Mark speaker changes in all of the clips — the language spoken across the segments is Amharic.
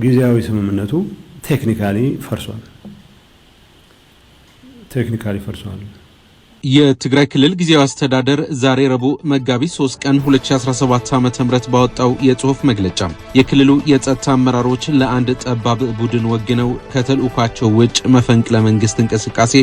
Speaker 1: ጊዜያዊ ስምምነቱ technically ፈርሷል። Technically ፈርሷል።
Speaker 2: የትግራይ ክልል ጊዜያዊ አስተዳደር ዛሬ ረቡዕ መጋቢት 3 ቀን 2017 ዓ.ም ባወጣው የጽሑፍ መግለጫ የክልሉ የጸጥታ አመራሮች ለአንድ ጠባብ ቡድን ወግነው ከተልዕኳቸው ውጭ መፈንቅለ መንግስት እንቅስቃሴ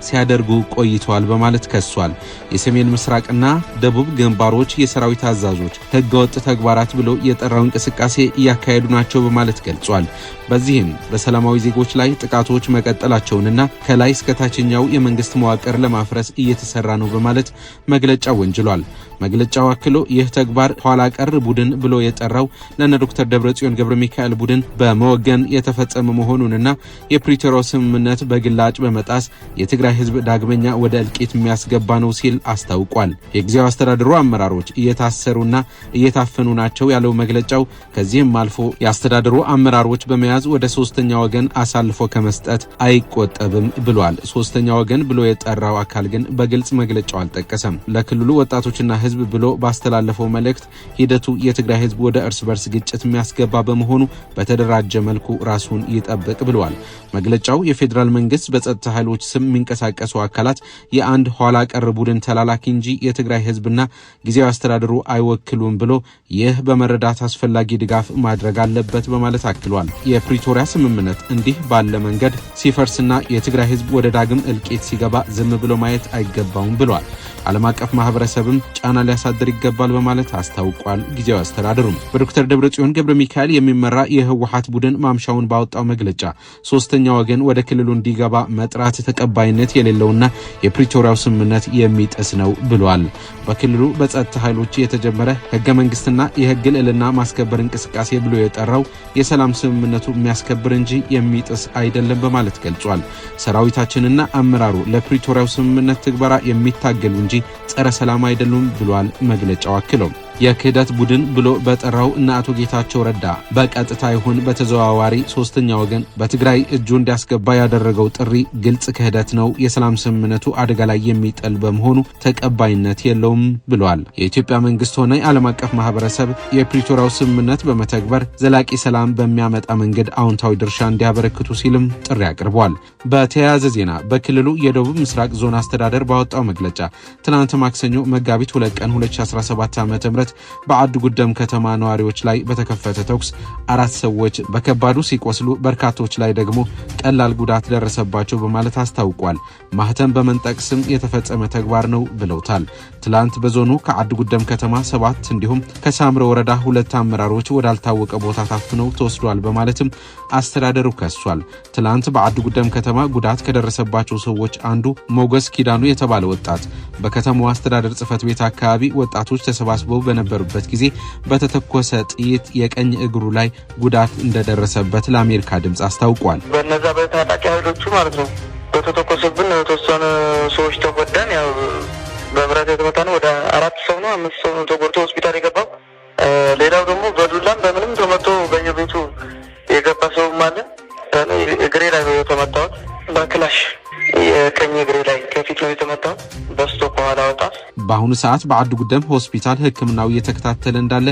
Speaker 2: ሲያደርጉ ቆይተዋል በማለት ከሷል። የሰሜን ምስራቅና ደቡብ ግንባሮች የሰራዊት አዛዦች ህገወጥ ተግባራት ብሎ የጠራው እንቅስቃሴ እያካሄዱ ናቸው በማለት ገልጿል። በዚህም በሰላማዊ ዜጎች ላይ ጥቃቶች መቀጠላቸውንና ከላይ እስከ ታችኛው የመንግስት መዋቅር ለማፍረስ እየተሰራ ነው በማለት መግለጫው ወንጅሏል። መግለጫው አክሎ ይህ ተግባር ኋላ ቀር ቡድን ብሎ የጠራው ለነ ዶክተር ደብረጽዮን ገብረ ሚካኤል ቡድን በመወገን የተፈጸመ መሆኑንና የፕሪቶሪያው ስምምነት በግላጭ በመጣስ የትግራይ ህዝብ ዳግመኛ ወደ እልቂት የሚያስገባ ነው ሲል አስታውቋል። የጊዜያዊ አስተዳደሩ አመራሮች እየታሰሩና እየታፈኑ ናቸው ያለው መግለጫው ከዚህም አልፎ የአስተዳደሩ አመራሮች በመያዝ ወደ ሶስተኛ ወገን አሳልፎ ከመስጠት አይቆጠብም ብሏል። ሶስተኛ ወገን ብሎ የጠራው አካል ግን በግልጽ መግለጫው አልጠቀሰም። ለክልሉ ወጣቶችና ህዝብ ብሎ ባስተላለፈው መልእክት ሂደቱ የትግራይ ህዝብ ወደ እርስ በርስ ግጭት የሚያስገባ በመሆኑ በተደራጀ መልኩ ራሱን ይጠብቅ ብለዋል። መግለጫው የፌዴራል መንግስት በጸጥታ ኃይሎች ስም የሚንቀሳቀሱ አካላት የአንድ ኋላ ቀር ቡድን ተላላኪ እንጂ የትግራይ ህዝብና ጊዜያዊ አስተዳደሩ አይወክሉም ብሎ ይህ በመረዳት አስፈላጊ ድጋፍ ማድረግ አለበት በማለት አክሏል። የፕሪቶሪያ ስምምነት እንዲህ ባለ መንገድ ሲፈርስና የትግራይ ህዝብ ወደ ዳግም እልቂት ሲገባ ዝም ብሎ ማየት አይገባውም ብሏል። ዓለም አቀፍ ማህበረሰብም ጫና ሊያሳድር ይገባል በማለት አስታውቋል። ጊዜያዊ አስተዳደሩም በዶክተር ደብረጽዮን ገብረ ሚካኤል የሚመራ የህወሓት ቡድን ማምሻውን ባወጣው መግለጫ ሶስተኛ ወገን ወደ ክልሉ እንዲገባ መጥራት ተቀባይነት የሌለውና የፕሪቶሪያው ስምምነት የሚጥስ ነው ብሏል። በክልሉ በጸጥታ ኃይሎች የተጀመረ ህገ መንግስትና የህግ ልዕልና ማስከበር እንቅስቃሴ ብሎ የጠራው የሰላም ስምምነቱ የሚያስከብር እንጂ የሚጥስ አይደለም በማለት ገልጿል። ሰራዊታችንና አመራሩ ለፕሪቶሪያው ስምምነት ትግበራ የሚታገሉ እንጂ ጸረ ሰላም አይደሉም ብሏል። መግለጫው አክለው የክህደት ቡድን ብሎ በጠራው እነ አቶ ጌታቸው ረዳ በቀጥታ ይሁን በተዘዋዋሪ ሶስተኛ ወገን በትግራይ እጁ እንዲያስገባ ያደረገው ጥሪ ግልጽ ክህደት ነው፣ የሰላም ስምምነቱ አደጋ ላይ የሚጥል በመሆኑ ተቀባይነት የለውም ብሏል። የኢትዮጵያ መንግስት ሆነ የዓለም አቀፍ ማህበረሰብ የፕሪቶሪያው ስምምነት በመተግበር ዘላቂ ሰላም በሚያመጣ መንገድ አዎንታዊ ድርሻ እንዲያበረክቱ ሲልም ጥሪ አቅርቧል። በተያያዘ ዜና በክልሉ የደቡብ ምስራቅ ዞን አስተዳደር ባወጣው መግለጫ ትናንት ማክሰኞ መጋቢት 2 ቀን 2017 ዓ.ም በአድ ጉደም ከተማ ነዋሪዎች ላይ በተከፈተ ተኩስ 4 ሰዎች በከባዱ ሲቆስሉ በርካቶች ላይ ደግሞ ቀላል ጉዳት ደረሰባቸው በማለት አስታውቋል። ማህተም በመንጠቅ ስም የተፈጸመ ተግባር ነው ብለውታል። ትላንት በዞኑ ከአድ ጉደም ከተማ 7 እንዲሁም ከሳምረ ወረዳ 2 አመራሮች ወዳልታወቀ ቦታ ታፍነው ተወስዷል በማለትም አስተዳደሩ ከሷል። ትላንት በአድ ጉደም ከተማ ጉዳት ከደረሰባቸው ሰዎች አንዱ ሞገስ ኪዳኑ የተባለ ወጣት በከተማው አስተዳደር ጽሕፈት ቤት አካባቢ ወጣቶች ተሰባስበው በነበሩበት ጊዜ በተተኮሰ ጥይት የቀኝ እግሩ ላይ ጉዳት እንደደረሰበት ለአሜሪካ ድምጽ አስታውቋል።
Speaker 3: በነዛ በታጣቂ ኃይሎቹ ማለት ነው በተተኮሰብን የተወሰኑ ሰዎች ተጎዳን። ያው በብረት የተመታ ነው። ወደ 4 ሰው ነው 5 ሰው ነው ተጎድቶ ሆስፒታል የገባው። ሌላው ደግሞ በዱላም በምንም ተመቶ በየቤቱ የገባ ሰውም አለ። እግሬ ላይ ነው የተመታሁት በክላሽ የቀኝ እግሬ ላይ ከፊት ነው የተመታው በስቶ ከኋላ ወጣ።
Speaker 2: በአሁኑ ሰዓት በአድ ጉደም ሆስፒታል ሕክምናው እየተከታተለ እንዳለ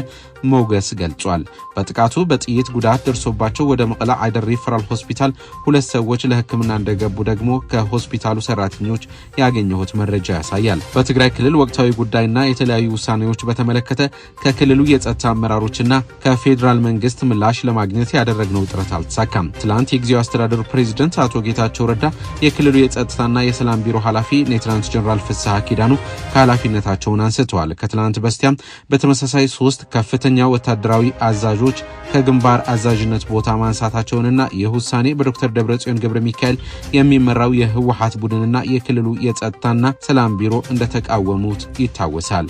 Speaker 2: ሞገስ ገልጿል። በጥቃቱ በጥይት ጉዳት ደርሶባቸው ወደ መቀለ አይደር ሪፈራል ሆስፒታል 2 ሰዎች ለሕክምና እንደገቡ ደግሞ ከሆስፒታሉ ሰራተኞች ያገኘሁት መረጃ ያሳያል። በትግራይ ክልል ወቅታዊ ጉዳይና የተለያዩ ውሳኔዎች በተመለከተ ከክልሉ የጸጥታ አመራሮችና ከፌዴራል መንግስት ምላሽ ለማግኘት ያደረግነው ጥረት አልተሳካም። ትላንት የጊዜያዊ አስተዳደሩ ፕሬዝዳንት አቶ ጌታቸው ረዳ የክልሉ የጸጥታና የሰላም ቢሮ ኃላፊ ሌተናንት ጀነራል ፍስሐ ኪዳኑ ከኃላፊነታቸውን አንስተዋል። ከትላንት በስቲያም በተመሳሳይ 3 ከፍተኛ ወታደራዊ አዛዦች ከግንባር አዛዥነት ቦታ ማንሳታቸውንና ይህ ውሳኔ በዶክተር ደብረጽዮን ገብረ ሚካኤል የሚመራው የህወሓት ቡድንና የክልሉ የጸጥታና ሰላም ቢሮ እንደተቃወሙት ይታወሳል።